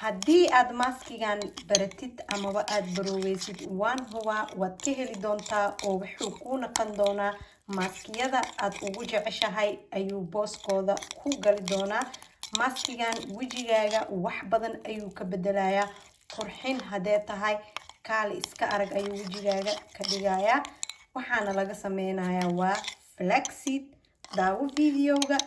Haddii aad maskigan baratid amaba aada barooweysid, waan hubaa waad ka heli doontaa oo wuxuu kuu naqon doonaa maskiyada aad ugu jeceshahay ayuu booskooda ku gali doonaa. Maskigan wejigaaga wax badan ayuu ka bedelayaa. Qurxin haddee tahay, kaali iska arag ayuu wejigaaga ka dhigayaa. Waxaana laga sameynayaa waa flaxseed. Daawo videoga.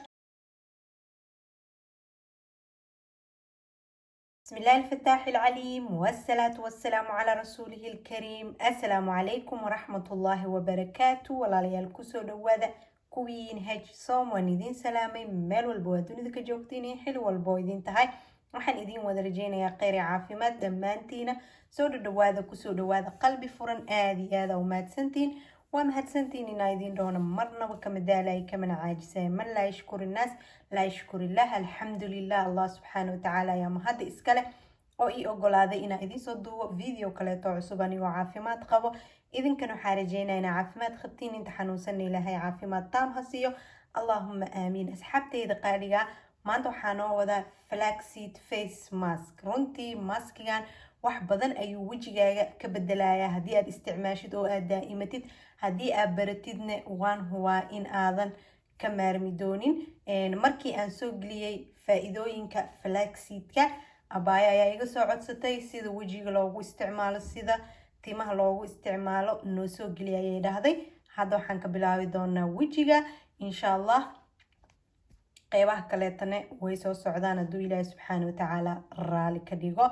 بسم الله الفتاح العليم، والصلاة والسلام على رسوله الكريم. السلام عليكم ورحمة الله وبركاته. Walaalayaal, kusoo dhawaada Queen H Som. Waan idiin salaamay meel walba waa dunida ka joogtiin iyo xil walba oo idin tahay. Waxaan idiin wada rajeynayaa kheyr iyo caafimaad dhammaantiina. Soo dhadhawaada, kusoo dhawaada qalbi furan. Aada iyo aada u mahadsantiin, waa mahadsantiin inaa idiin dhoono. Marnaba kama daalay, kamana caajisay. من لا يشكر الناس لا يشكر الله. Alxamdulilah, Allah subxaana watacaala ayaa mahadda iskale oo ii ogolaaday inaa idiin soo duubo video kaleeto cusub anigoo caafimaad qabo. Idinkan waxaa rajeynaya inaa caafimaad qabtiin. Inta xanuunsanna Ilaahay caafimaad taam ha siiyo. Allahuma aamiin. Asxaabteyda qaaliga, maanta waxaa noo wadaa flaxseed face mask. Runtii maskigan wax badan ayuu wejigaaga ka bedelayaa haddii aad isticmaashid oo aad daa'imatid. Haddii aad baratidne, waan hubaa in aadan ka maarmi doonin. Markii aan soo geliyey faa-iidooyinka flaxseedka, abaayo ayaa iga soo codsatay sida wejiga loogu isticmaalo, sida timaha loogu isticmaalo noo soo geliya ayay dhahday. Hadda waxaan ka bilaabi doonaa wejiga, insha Allah. Qeybaha kaleetana way soo socdaan hadduu Ilaahi subxaana watacaala raali ka dhigo.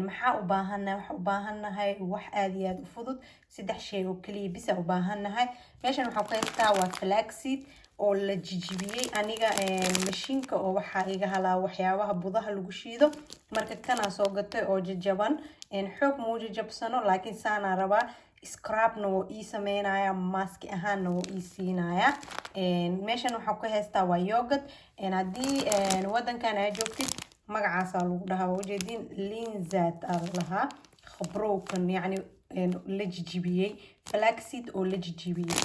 Maxaa u baahannahay? Waxaa u baahannahay wax aada iyo aada u fudud, saddex shay oo keliya bisa u baahannahay. Meeshan waxaa ku haystaa waa flaxseed oo la jijibiyey. Aniga mashiinka oo waxaa iga halaa waxyaabaha budaha lagu shiido, marka kanaa soo gatay oo jajaban. Xoog muu jajabsano, laakiin saanaa rabaa. Scrubna wuu ii sameynaya, maski ahaanna wuu ii siinaya. Meeshan waxaa ku haystaa waa yogurt. Haddii wadankan aa joogtid, magacaasaa lagu dhahaa, waa ujeedin, Linzad aa la dhahaa. Khabrowkan yacni la jijibiyey, flaxseed oo la jijibiyey.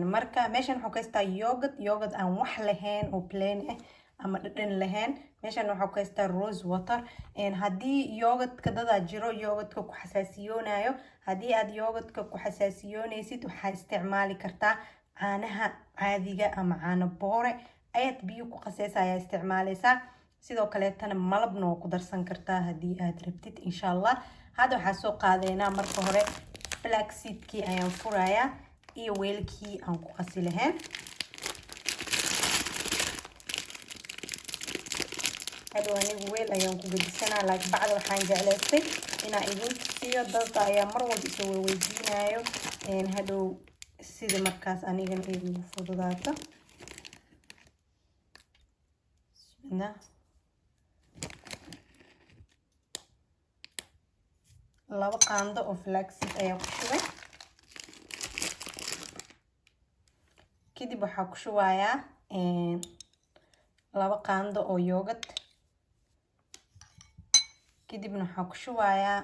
Marka meeshan waxaa ku haystaa yogurt, yogurt aan wax lahayn oo plain ah ama dhadhan lahayn. Meeshan waxaa ku haystaa rose water. Haddii yogurtka, dadaa jiro yogurtka ku xasaasiyoonayo, haddii aad yogurtka ku xasaasiyoonaysid, waxaa isticmaali kartaa caanaha caadiga ama caano boore ayaad biyo ku qaseysa ayaa isticmaaleysaa. Sidoo kaleetana malabna waa ku darsan kartaa haddii aad rabtid, insha Allah. Hadda waxaa soo qaadeynaa, marka hore flaxseedkii ayaan furayaa iyo weelkii aan ku qasi lahayn. Hadhow anigu weel ayaan ku gedisanaa, laakiin bacda waxaan jeclaystay inaa idin tusiyo. Dadka ayaa mar walba isoo weydiinayo hadhow sida markaas anigana ay igu fududaato. Bismillah. 2 qaando oo flaxseed ayaa ku shubay. Kadib waxaa ku shubayaa 2 qaando oo yogurt. Kadibna waxaa ku shubayaa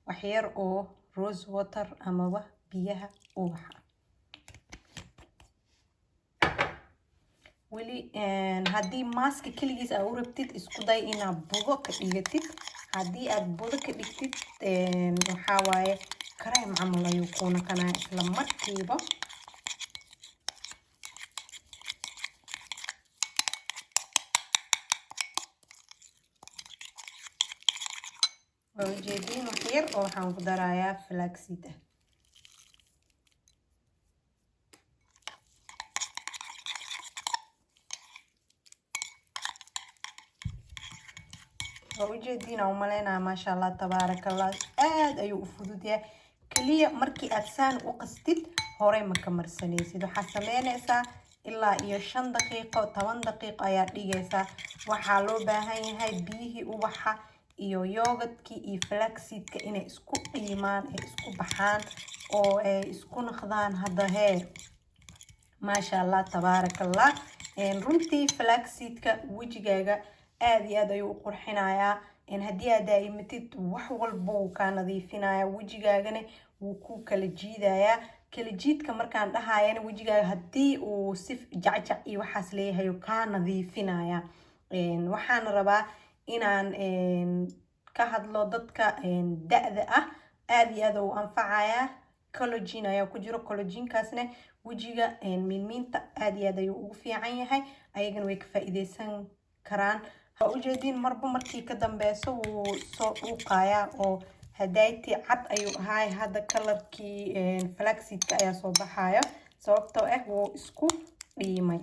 waxyar oo rose water amaba biyaha ubaxa. Weli haddii maska keligiis aa u rabtid, isku day inaad budo ka dhigatid. Haddii aad budo ka dhigtid, waxaa waaye kareem camal ayuu kuu noqonaya isla markiiba. Waa ujeediin, wax yar oo waxaan ku darayaa flaxseed ah. Waa ujeediin aan umaleynaya. Maasha Allah, tabaaraka Allah, aada ayuu u fudud yahay. Keliya markii aad saan u qastid, horey ma ka marsanaysid. Waxaad sameynaysaa ilaa iyo 5 daqiiqo, 10 daqiiqo ayaad dhigaysaa. Waxaa loo baahan yahay biyihii ubaxa iyo yogurtkii iyo flaxseedka inay isku dhiimaan, ay isku baxaan oo ay isku noqdaan. Hadda hee, maasha Allah, tabaaraka Allah. Runtii flaxseedka wejigaaga aada iyo aada ayuu u qurxinayaa. Haddii aad daa'imatid, wax walba wuu kaa nadiifinayaa, wejigaagana wuu ku kala jiidayaa. Kala jiidka markaan dhahayana, wejigaaga haddii uu si jacjac iyo waxaas leeyahay, kaa nadiifinaya. Waxaana rabaa Inaan ka hadlo dadka da-da ah, aada iyo aada u anfacayaa. Collagen ayaa ku jiro. Collagenkaasna wejiga miinmiinta aada iyo aad ayuu ugu fiican yahay, ayagana way ka faa-iideysan karaan. Waa ujeediin, marba markii ka dambeyso wuu soo dhuuqayaa, oo hadayti cad ayuu ahaay, hadda colorkii flaxseedka ayaa soo baxayo, sababtoo ah wuu isku dhiimay.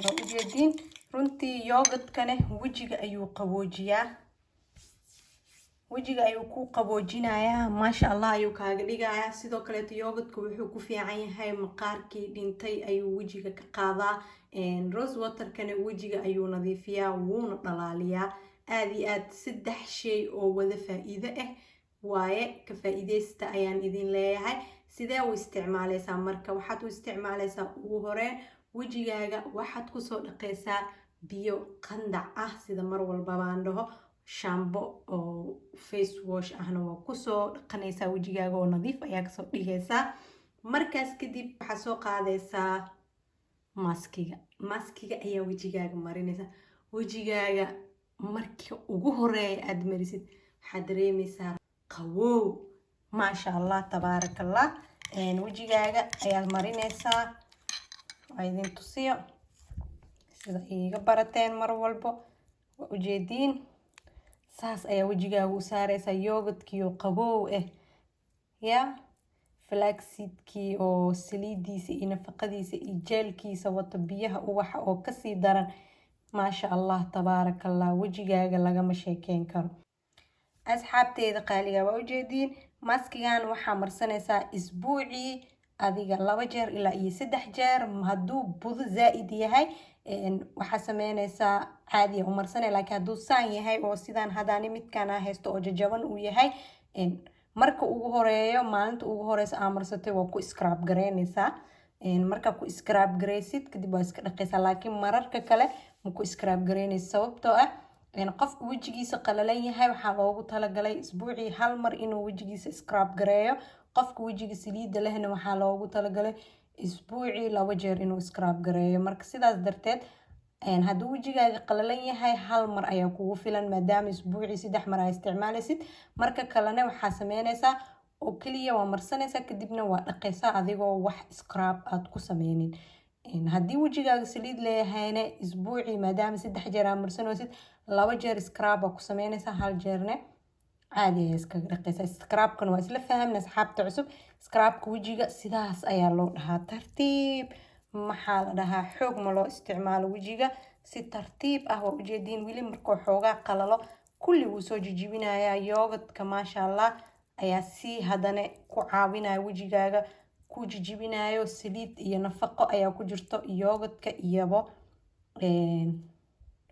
Waa ujeediin, runtii yogurtkane wejiga ayuu qaboojiyaa, wejiga ayuu ku qaboojinayaa, maasha Allah ayuu kaaga dhigayaa. Sidoo kaleeto yogurtka wuxuu ku fiican yahay maqaarkii dhintay ayuu wejiga ka qaadaa. Rose waterkana wejiga ayuu nadiifiyaa, wuuna dhalaaliyaa aada iyo aad. Saddex shay oo wada faa-iido ah waaye, ka faa-iideysta ayaan idin leeyahay. Sidee u isticmaaleysaa marka? Waxaad u isticmaaleysaa, ugu horeen wejigaaga waxaad kusoo dhaqeysaa biyo qandac ah, sida mar walbabaan dhaho. Shampoo oo face wash ahna waa kusoo dhaqanaysaa wejigaaga, oo nadiif ayaa kasoo dhigaysaa. Markaas kadib waxaad soo qaadaysaa maskiga. Maskiga ayaa wejigaaga marinaysaa. Wejigaaga markii ugu horeeya aada marisid, waxaad dareemeysaa qawow, maasha Allah, tabaaraka Allah. Wejigaaga ayaad marinaysaa. Waa idin tusiyo sida iiga barateen mar walbo. Waa ujeediin, saas ayaa wejigaaga u saareysaa. Yogurtkiio qabow ah ya, flaxseedkii oo saliidiisa iyo nafaqadiisa iyo jeelkiisa wato, biyaha ubaxa oo kasii daran, maasha Allah, tabaaraka Allah, wejigaaga lagama sheekeyn karo. Asxaabteeda qaaliga, waa ujeediin, maskigan waxaa marsanaysaa isbuucii adiga 2 jeer ilaa iyo 3 jeer. Hadduu budo zaa-id yahay, waxaa sameynaysaa caadiya u marsanay, laakiin hadduu saan yahay oo sidaan hadaani midkaan aa haysto oo jajaban uu yahay, marka ugu horeeyo, maalinta ugu horeysa aa marsatay, waa ku scrub gareynaysaa. Markaa ku scrub gareysid kadib, waa iska dhaqaysaa, laakiin mararka kale ma ku scrub gareynaysa, sababtoo ah qofka wejigiisa qalalan yahay waxaa loogu talagalay isbuucii hal mar inuu wejigiisa scrub gareeyo. Qofka wejiga saliidda lehna waxaa loogu talagalay isbuucii 2 jeer inuu scrub gareeyo. Marka sidaas darteed, hadduu wejigaaga qalalan yahay, hal mar ayaa kugu filan, maadaama isbuucii 3 mar aa isticmaalaysid. Marka kalena waxaa sameynaysaa oo keliya waa marsanaysaa, kadibna waa dhaqaysaa adigoo wax scrub aad ku sameynin. Haddii wejigaaga saliid leeyahayna, isbuucii maadaama 3 jeer aa marsanaysid, 2 jeer scrub aa ku sameynaysaa, hal jeerne caadi ayaa iskaga dhaqaysaa. Scrubkan waa isla fahamna, asxaabta cusub. Scrubka wejiga sidaas ayaa loo dhahaa, tartiib. Maxaa la dhahaa, xoog ma loo isticmaalo wejiga, si tartiib ah. Waa ujeediin, weli markuu xoogaa qalalo, kulli wuu soo jijibinayaa. Yogurtka, maasha Allah, ayaa si haddana ku caawinaya, wejigaaga ku jijibinayo. Saliid iyo nafaqo ayaa ku jirto yogurtka iyabo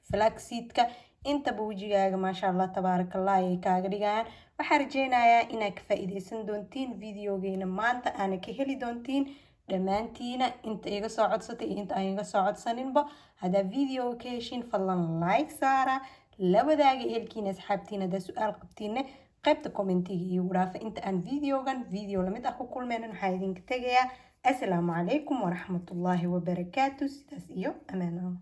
flaxseedka, intaba wejigaaga, maasha Allah, tabaaraka Allah, ayay kaaga dhigayaan. Waxaa rajeynayaa inaad ka faa-iideysan doontiin videogeena maanta, aana ka heli doontiin dhammaantiina, inta iga soo codsatay iyo inta aan iga soo codsaninba. Haddaa videoga ka heshiin, fadlan like saara, la wadaaga ehelkiina, asxaabtiina. Haddaa su-aal qabtiinne, qaybta commentiga iigu dhaafa. Inta aan videogan video lamid ah ku kulmeynan, waxaa idinka tegayaa asalaamu calaykum waraxmatullaahi wabarakaatu. Sidaas iyo amaanala.